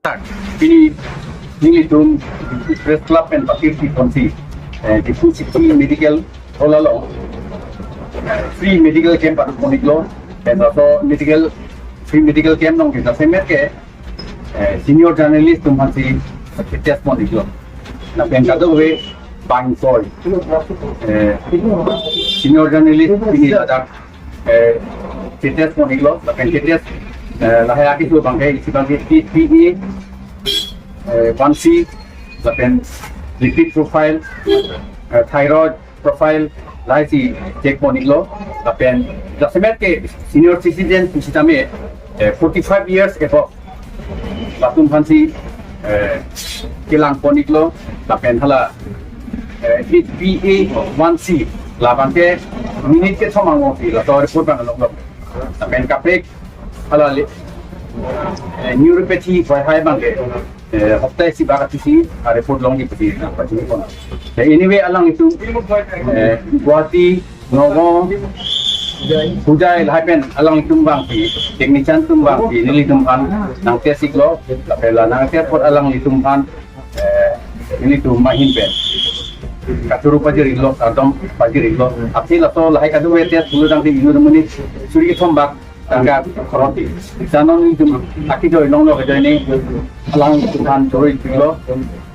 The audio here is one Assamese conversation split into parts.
Ini nili tum press club and pakir si konsi Diphu City Medical holalo free medical camp atu koniklo and also medical free medical camp nong kita semer ke senior journalist tum hansi test moniklo na pen kado we bang soy senior journalist ini ada test moniklo na pen test lahai aki su bangke isi bangke PPE 1C lapen lipid profile, thyroid profile lai si check moniklo lapen jasemet ke senior citizen pusitame 45 years above latum hansi kilang poniklo lapen hala HbA1c labangke minute ke thomang mo la to report bang lo lapen kapek hala neuropathy vai hai bangke সপ্তাহে সি বাঘ আছি report long di pati pati kon. Anyway alang itu Guwahati, Nagaon, Hojai lapen alang tumbang pi technician tumbang pi nili tumban nang test siklo lapela nang test pot alang li tumban ini tu mahin pen katuru pajiri lo adom pajiri lo apsi lato lahai kadu we test bulu dang ti inu muni suri thombak tangga khoroti sanon tum aki joi long lo joi ni alang tumban joi lo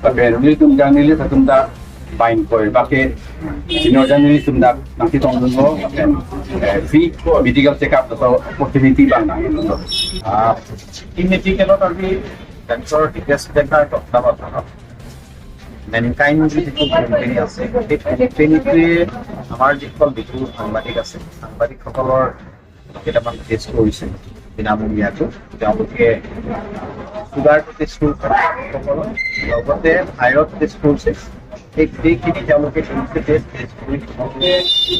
tapen nili tum jang nili satum da bain koi bake senior journalist tum da nang ti tong lo free medical check up to opportunity bang nang. City মেডিকেলত আজি ডাক্তৰ হিতেশ ডেকাৰ তত্বাৱধানত মেনকাইণ্ড বুলি যিটো কোম্পানী আছে, সেই কোম্পানীটোৱে আমাৰ যিসকল ডিফুৰ সাংবাদিক আছে, সাংবাদিকসকলৰ কেইটামান টেষ্ট কৰিছে বিনামূলীয়াকৈ। তেওঁলোকে চুগাৰটো টেষ্ট কৰিছে সকলৰ, লগতে থাইৰইড টেষ্ট কৰিছে। সেই গোটেইখিনি তেওঁলোকে কৰিছে টেষ্ট। টেষ্ট কৰি তেওঁলোকে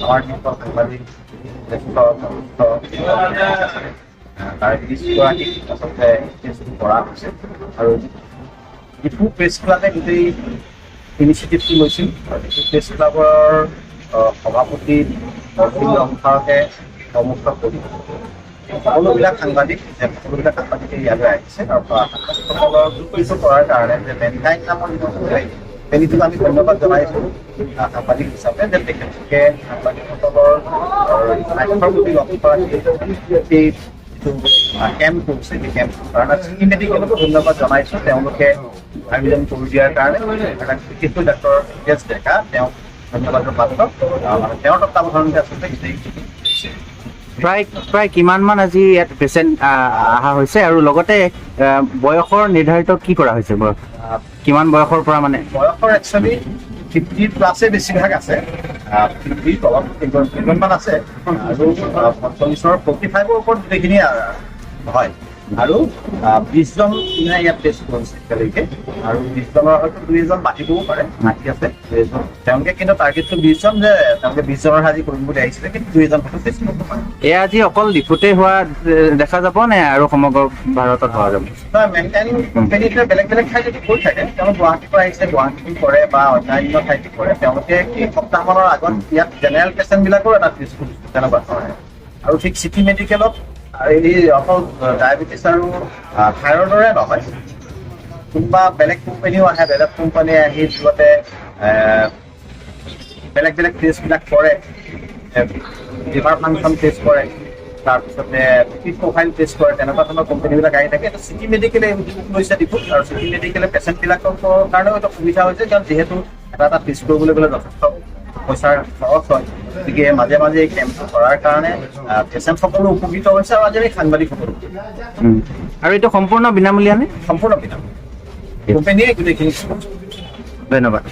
আমাৰ যিসকল সাংবাদিক জ্যেষ্ঠ কনিষ্ঠ আছে, তাৰ 20 গৰাকীক আচলতে টেষ্টটো কৰা হৈছে। আৰু ডিফু প্ৰেছ ক্লাবে গোটেই ইনিচিয়েটিভটো লৈছিল আৰু ডিফু প্ৰেছ ক্লাবৰ সভাপতি অৰবিন্দ ৰংফাৰকে প্ৰমুখ কৰি সকলোবিলাক সাংবাদিক, যে সকলোবিলাক সাংবাদিকে ইয়ালৈ আহিছে। আৰু সাংবাদিকসকলৰ এইটো কৰাৰ কাৰণে যে মেনকাইণ্ড নামৰ যিটো কোম্পানীটোক আমি ধন্যবাদ জনাইছোঁ সাংবাদিক হিচাপে, যে তেখেতলোকে সাংবাদিকসকলৰ স্বাস্থ্যৰ প্ৰতি লক্ষ্য ৰাখি সেই যিটো কেম্প কৰিছে, সেই কেম্পটোৰ কাৰণে চিটি মেডিকেলকো ধন্যবাদ জনাইছোঁ, তেওঁলোকে আয়োজন কৰি দিয়াৰ কাৰণে। আৰু বিশেষকৈ ডাক্তৰ হিতেশ ডেকা, তেওঁক ধন্যবাদৰ পাত্ৰ। মানে তেওঁৰ তত্বাৱধানতে আচলতে গোটেইখিনি হৈছে। প্ৰায় কিমান মান আজি ইয়াত পেচেণ্ট অহা হৈছে আৰু লগতে বয়সৰ নিৰ্ধাৰিত কি কৰা হৈছে, বয়স কিমান বয়সৰ পৰা মানে? বয়সৰ একচুৱেলি 50 প্লাছে বেছিভাগ আছে, 50ৰ তলত কেইজনমান আছে আৰু 45ৰ, 45ৰ ওপৰত গোটেইখিনি হয়। আৰু 20জন মানে ইয়াত টেষ্ট কৰিছে এতিয়ালৈকে আৰু 20জনৰ হয়তো দুই এজন বাঢ়িবও পাৰে, আহি আছে দুই এজন তেওঁলোকে। কিন্তু টাৰ্গেটটো 20জন, যে তেওঁলোকে 20জনৰ আজি কৰিম বুলি আহিছিলে, কিন্তু দুই এজন হয়তো টেষ্ট কৰিব পাৰে। এয়া আজি অকল ডিফুতে হোৱা দেখা যাব নে আৰু সমগ্ৰ ভাৰতত হোৱা যাব? নহয়, মেনকাইণ্ড কোম্পানীটোৱে বেলেগ বেলেগ ঠাইত যদি কৰি থাকে। তেওঁলোক গুৱাহাটীৰ পৰা আহিছে, গুৱাহাটীতো কৰে বা অন্যান্য ঠাইতো কৰে। তেওঁলোকে কেইসপ্তাহমানৰ আগত ইয়াত জেনেৰেল পেচেণ্ট বিলাকৰো এটা টেষ্ট কৰিছে, তেনেকুৱা ধৰণে। আৰু ঠিক চিটি মেডিকেলত এই অকল ডায়েবেটিছ আৰু থাইৰয়ডৰে নহয়, কোনোবা বেলেগ কোম্পানীও আহে। বেলেগ কোম্পানীয়ে আহি লগতে বেলেগ বেলেগ টেষ্টবিলাক কৰে, লিভাৰ ফাংচন টেষ্ট কৰে, তাৰপিছতে লিপিড প্ৰফাইল টেষ্ট কৰে, তেনেকুৱা ধৰণৰ কোম্পানীবিলাক আহি থাকে। এইটো চিটি মেডিকেলে এই উদ্যোগ লৈছে ডিফুত আৰু চিটি মেডিকেলে পেচেণ্টবিলাকৰ কাৰণেও এটা সুবিধা হৈছে, কাৰণ যিহেতু এটা এটা টেষ্ট কৰিবলৈ গ'লে যথেষ্ট পইচাৰ খৰচ হয়। গতিকে মাজে মাজে এই কেম্পটো কৰাৰ কাৰণে পেচেণ্টসকলো উপকৃত হৈছে আৰু আজি আমি সাংবাদিকসকলো। আৰু এইটো সম্পূৰ্ণ বিনামূলীয়া নে? সম্পূৰ্ণ বিনামূলীয়া, কোম্পানীয়ে গোটেইখিনি। ধন্যবাদ।